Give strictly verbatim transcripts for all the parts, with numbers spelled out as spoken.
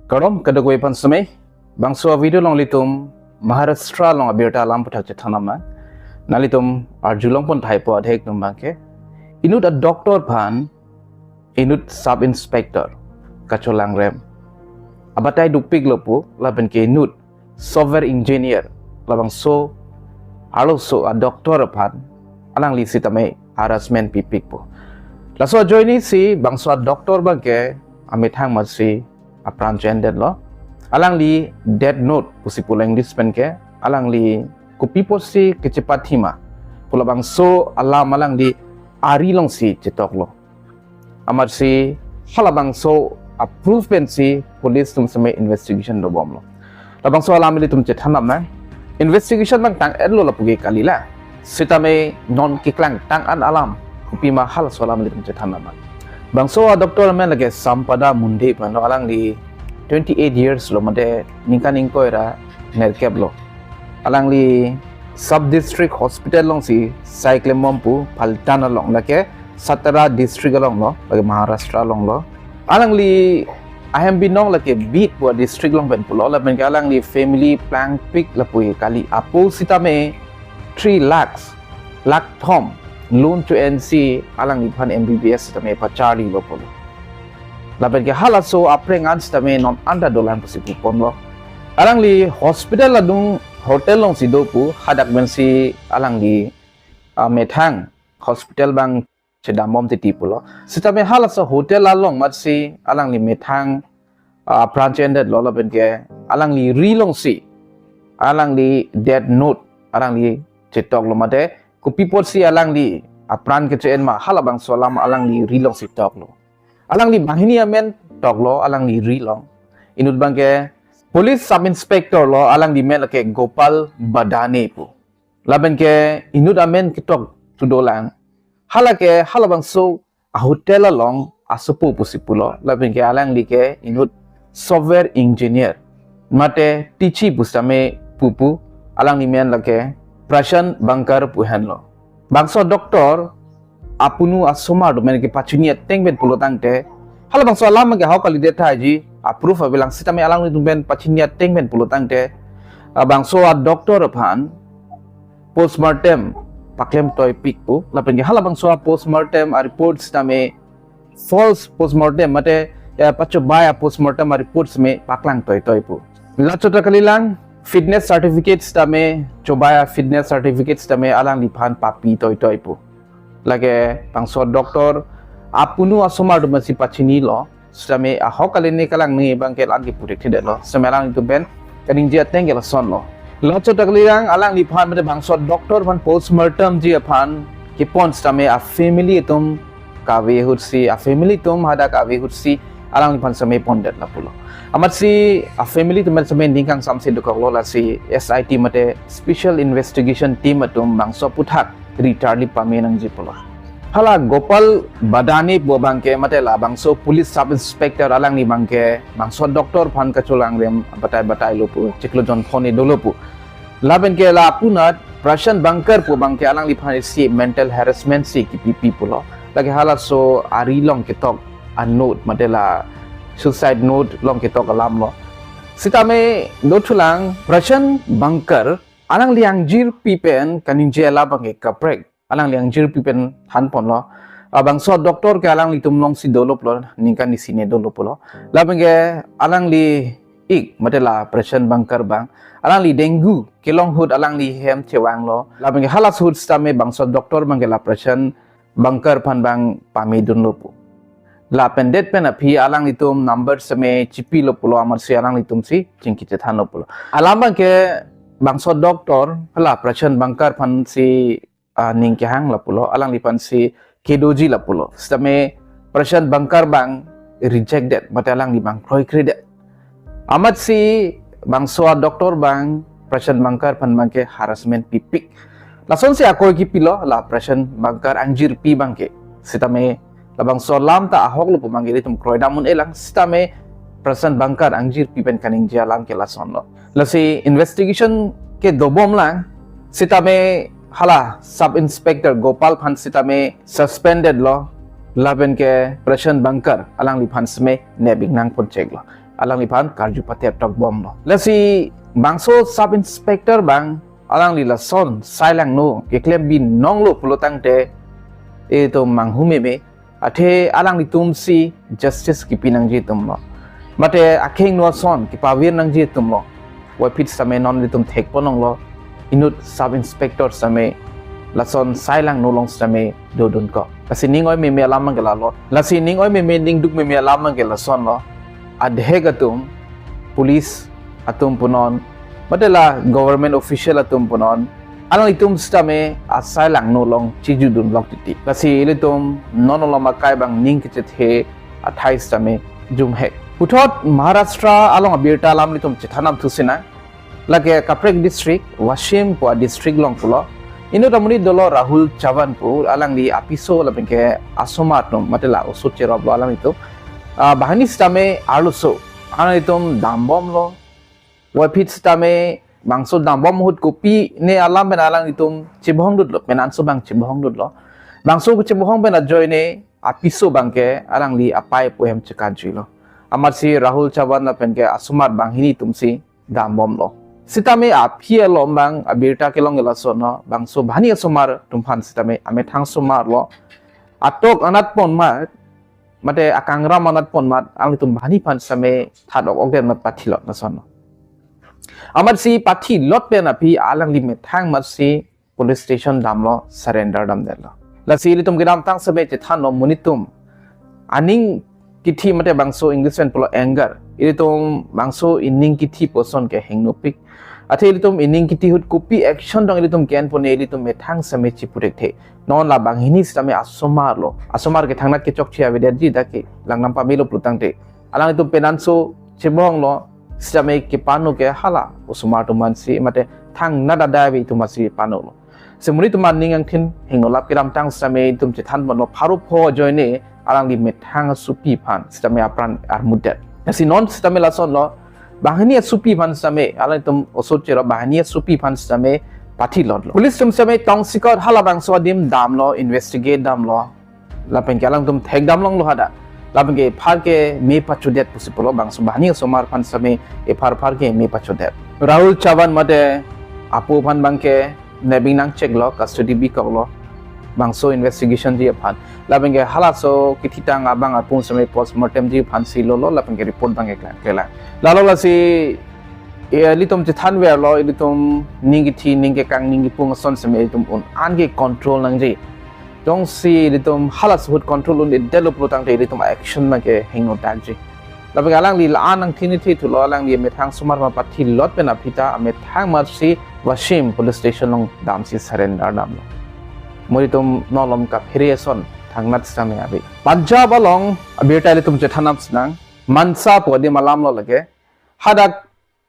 Kardom kadokave aphan seme, bangso a-video along ilitum Maharashtra along abirta alam aputhak chethan nang. Nanglitum arjulongpon thaipo adhek atum abangke, inut a-doctor aphan inut sub inspector kacholangrem abatai dukpiklo pu, lapen ke inut software engineer, labangso arloso a-doctor aphan alangli sitame harassment pipikpo. Laso ajoinesi bangso a-doctor abangke amethang amatsi apran che-endetlo. Alangli death note pusi pulo English pen ke, alangli kopi apotsi kachepathima pu labangso alam alangli ari alongsi chetoklo. Amatsi halabangso a-proof pensi police atum seme investigation dobomlo. Labangso alam ilitum chethan nang. Investigation abang tang-etlo lapu ke kalila. Sitame non keklangtang an alam kopima halaso alam ilitum chethan nang. Bangso a-doctor amen lake Sampada Munde pu, alangli twenty-eight years lo, mate ningkan ingkoi ra nerkep lo. Alangli sub district hospital alongsi sai klembom pu, Phaltan along, lake Satara district alonglo, lake Maharashtra alonglo. Alangli ahem binong lake Bid pu a-district along pen pulo, lapen ke alangli family plangpik lapu kali, apo sitame three lakhs, lakh thom loan cho-ensi alangliphan M B B S sitame pacharlilo pulo. Lapen ke halaso aphrang an sitame non anta dolang pusi puponlo. Alangli hospital adung hotel alongsi do pu, hadak pensi alangli amethang hospital abang chedambom titi pulo. Sitame halaso hotel along amatsi alangli methang, ah, apran che-endetlo, lapen ke alangli ri alongsi alangli death note alangli chetoklo, mate kopi apotsi alangli apran kache-en ma, halabangso alam alangli ri alongsi toklo. Alangli banghini amen toklo, alangli ri along. Inut abangke police sub inspector lo, alangli amen lake Gopal Badane pu. Lapen ke inut amen ketok tu dolang. Hala ke halabangso a-hotel along asopo pusi pulo, lapen ke alangli ke inut software engineer, mate tichi pusitame pupo, alangli amen lake Prashant Bankar pu henlo. Bangso doctor apunu asomar atum amen kepachini ateng pen pulo tangte, halabangso alam ke ahok kalidet tahai ji, a-proof avelang, sitame alanglitum pen pachini ateng pen pulo tangte, ah, bangso a-doctor aphan postmortem paklem toipikpo, lapen ke halabangso a-postmortem a-report sitame false postmortem, mate, eh, pachobei a-postmortem a-report sitame paklang toitoipo. La chot ta kalilang, fitness certificate sitame, chobei a-fitness certificate sitame alangliphan papi toitoipo. Lake bangso doctor apunu asomar atum amatsi pachinilo, sitame ahok kali ne kalang ne abangke alang ke purik thidetlo, sitame alanglitum pen kaningje ateng ke lasonlo. La chot ta kalilang, alangliphan mate bangso doctor aphan postmortem ji aphan kepon sitame a-family atum kave ahutsi, a-family atum hadak kave ahutsi alangliphan sitame pondet lapulo. Amatsi a-family atum sitame ning kangsamse dokoklo, lasi S I T mate special investigation team atum bangso aputhak ri charli pame nangji pulo. Hala Gopal Badane pu abangke mate labangso police sub inspector alangli abangke bangso doctor aphan kacholangrem batai batailo pu, chiklo jon phone dolo pu. Lapen ke la apunat Prashant Bankar pu abangke alangliphan isi mental harassment si kipipi pulo. Lake halaso ari along ketok a-note, mate la suicide note along ketok alamlo. Sitame dothulang, Prashant Bankar alangli angjirpi pen kaningje alam abangke kaprek. Alangli angjirpi pen thanponlo. Labangso doctor ke alanglitum alongsi dolo pulo, ningkan isi ne dolo pulo. Lapen ke alangli ik, mate la Prashant Bankar abang, alangli dengue kelong ahut alangli hem chevanglo. Lapen ke halaso ahut sitame bangso doctor abangke la Prashant Bankar aphan abang pamedunlo pu. Lapen det pen aphi alanglitum number sitame chipilo pulo, amatsi alanglitum si chingki chethanlo pulo. Alam abangke bangso doctor hala Prashant Bankar aphan si, ah, ning kehang lapulo, alangliphan si kedoji lapulo. Sitame Prashant Bankar abang reject det, mate alangli abang kroikredet. Amatsi bangso a-doctor abang Prashant Bankar aphan abangke harassment pipik. Lasonsi akroi kipilo la Prashant Bankar angjirpi abangke. Sitame labangso alam ta ahoklo pu abangke ilitum kroidam un-elang, sitame Prashant Bankar angjirpi pen kaningje alam ke lasonlo. Lasi investigation ke dobomlang, sitame hala Sub Inspector Gopal aphan sitame suspended lo, lapen ke Prashant Bankar alangliphan sitame nep-ik nangponcheklo. alangliphan karju patep tokbomlo. Lasi bangso sub inspector abang alangli lason sai langno keklem binonglo pulo tangte itum manghu meme, athe alanglitum si justice kipi nangji atumlo, mate akheng no ason kipavir nangji atumlo. Wapit sitame non ilitum thekpon longlo, inut sub inspector sitame lason sai langno along sitame dodun ko. Lasi ning oi meme alam abangke lalo. Lasi ning oi meme, ning duk meme alam abangke lasonlo. Adhek atum, police atum punon, mate la government official atum punon, alanglitum sitame asai langno along chijudun lok titi. Lasi ilitum non alom akai abang ning kechethe athai sitame jumhek. Puthot Maharashtra along abirta alam ilitum chethan nangthu sinang. Lake kaprek district Washim pu a-district along pulo. Inut amonit dolo Rahul Chavan pu, alangli apiso lapenke asomar atum, mate la osot cherop lo alanglitum. Ah, banghini sitame arloso alanglitum dambomlo. Wapit sitame bangso dambom ahut kopine alam pen alanglitum chebohong dutlo, penanso abang chebohong dutlo. Bangso chebohong pen ajoine apiso abangke alangli apei pu ahem chekatjuilo. Amatsi Rahul Chavan lapenke asomar banghini atumsi dambomlo. Sitame aphi alom abang abirta kelong ke lasonlo, bangso banghini asomar atum aphan sitame amethang asomar lo. Atok anat pon mat, mate akangram anat pon mat, alanglitum banghini aphan sitame that ok ok det mat pathilot lasonlo. Amatsi pathilot pen aphi alangli methang amatsi police station damlo, surrender damdetlo. Lasi ilitum kedamtang sitame chethanlo, monit atum aning kithi mate bangso English pen pulo anger. Ilitum bangso ining kithi pu ason ke hengnopik. Athe ilitum ining kithi ahut kopi action dong ilitum ke-en pone ilitum methang sitame chipu thekthe. Non la banghini sitame asomar lo. Asomar ke thangnat kechokche avedetji, dak ke langnang pamelo pulo tangte, alanglitum penanso chebohonglo, sitame kepano ke hala osomar atum aphansi, mate thangnat adai ave atum aphansi panolo. Si monit atum aning angthin hengnolap kedamtang sitame itum chethanponlo, pharo pho ajoine alangli methang asopi aphan sitame apran armutdet. Si non sitame lasonlo, banghini asopi aphan sitame, alanglitum osot cherop banghini asopi aphan sitame pathilotlo. Police atum sitame tongsekot halabangso adim damlo, investigate damlo. Lapenke alangtum thekdam longlo hadak. Lapenke F I R ke me pachodet pusi pulo, bangso banghini asomar aphan sitame F I R, F I R ke me pachodet. Rahul Chavan mate apo aphan abangke nebing nangcheklo, custody bikoklo, bangso investigationji aphan. Lapenke halaso kithitang abang arpum sitame postmortemji aphansi lolo, lapenke report abangke keklang, keklang. Lalo lasi, eh, ilitum chethanverlo, ilitum ning kithi, ning kekang, ning kepung ason sitame ilitum un-an ke control nangji. Jongsi ilitum halaso ahut control un-edetlo pulo tangte ilitum action abangke hengno dakji. Lapenke alangli la-an angthin ithi thulo, alangli methang asomar ma pathilot pen aphi ta amethang amatsi Washim police station along damsi surrender damlo. Monit atum non alom kaphere ason thangnat sitame ave. Punjab along abirta ilitum chethan nang sinang, Mansa pu adim alamlo lake. Hadak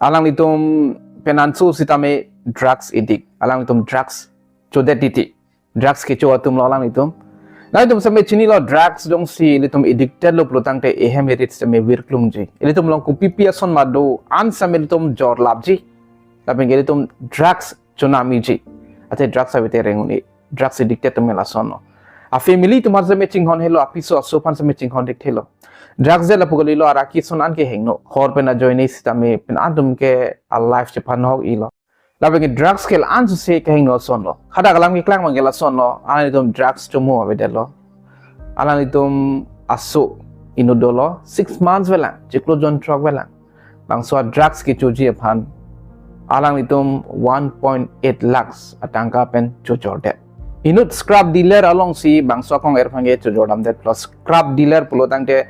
alanglitum penanso sitame drugs addict, alanglitum drugs chodet titi. Drugs kecho atumlo alanglitum. Nanglitum sitame chinilo, drugs jongsi ilitum addicted lo pulo tangte ehem erit sitame virklumji. Ilitum along kopipi ason ma do-an sitame ilitum jorlapji. Lapenke ilitum drugs chonamji. Athe drugs avete reng un-e. Drugs addicted atum ke lasonlo. A-family atum aphan sitame chinghon helo, apiso aso aphan sitame chinghon thekthelo. Drugs det lapu kalilo, arak ason an ke hengno. Hor pen ajoine sitame pen atum ke a-life chepanohok-ilo. Lapenke drugs ke la-an suse kehengno asonlo. Hadak alam keklang abangke lasonlo. Alanglitum drugs chomo avedetlo. Alanglitum aso inut dolo, six months velang, chiklo jonthrok velang. Bangso a-drugs kechoji aphan alanglitum one point eight lakhs atangka pen chojordet. Inut scrap dealer alongsi bangso akong-er aphan ke chojordamdetlo. Scrap dealer pulo tangte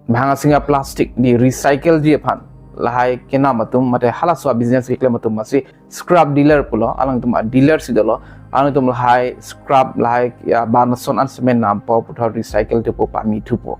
bhang asing a-plastic di recycleji aphan lahai kenam atum mate halaso a-business keklem atum amatsi scrap dealer pulo, alangtum a-dealer si dolo, alangtum lahai scrap, lahai ya, ban ason an sitame nampo puthot recycle thupo, pame thupo.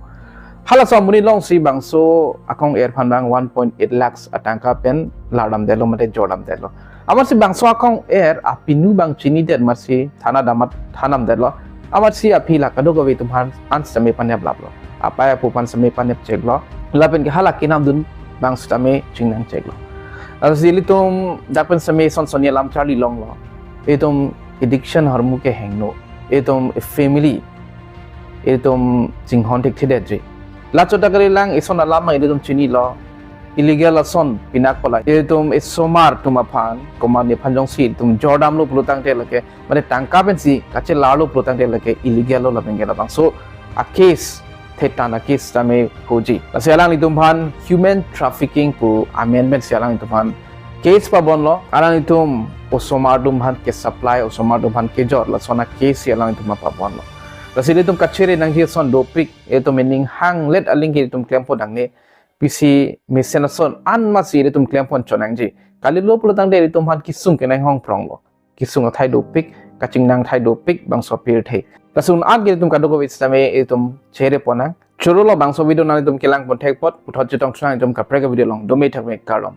Halaso amonit alongsi bangso akong-er aphan abang one point eight lakhs atangka pen lardamdetlo mate jordamdetlo. Amatsi bangso akong-er apinu abang chinidet amatsi thana damat thandamdetlo. Amatsi aphi la kadokave atum aphan an sitame paneplaplo. Apei apo aphan sitame panepcheklo. Lapenke hala kenamdun abang sitame chingnangcheklo. Lasi ilitum dak pen sitame son sonni alam charli longlo. Itum addiction ahormu ke hengno. Itum family, itum chinghon thekthedetji. La chot ta kalilang, ison alam abang ilitum chinilo. illegal ason pinak pala ilitum osomar atum aphan, komat nephan jongsi ilitum jordamlo pulo tangte lake, mane tangka pensi kachelarlo pulo tangte lake illegal lo lapen ke labangso a case, thetan a case tame hoji. Lasi alanglitum aphan human trafficking pu amendment si alanglitum aphan case pabonlo, alanglitum osomar atum aphan ke supply, osomar atum aphan kejor, lason a case si alanglitum aphan pabonlo. Lasi ilitum kachere nangji ason dopik, ilitum meaning hanglet aling ke ilitum klempon nangne, pisi mesen ason an masi ilitum klempon chonangji. Kalilo pulo tangte ilitum aphan kesung kenang hong pronglo. Kesung athai dopik, kachingnang athai dopik, bangso pirthe. Lason an ke ilitum kadokave sitame ilitum chere ponnang. Choro lo bangso video nanglitum kelang pon thekpot, puthot chetong chunang ilitum kaprek video along, dome thakme kardom.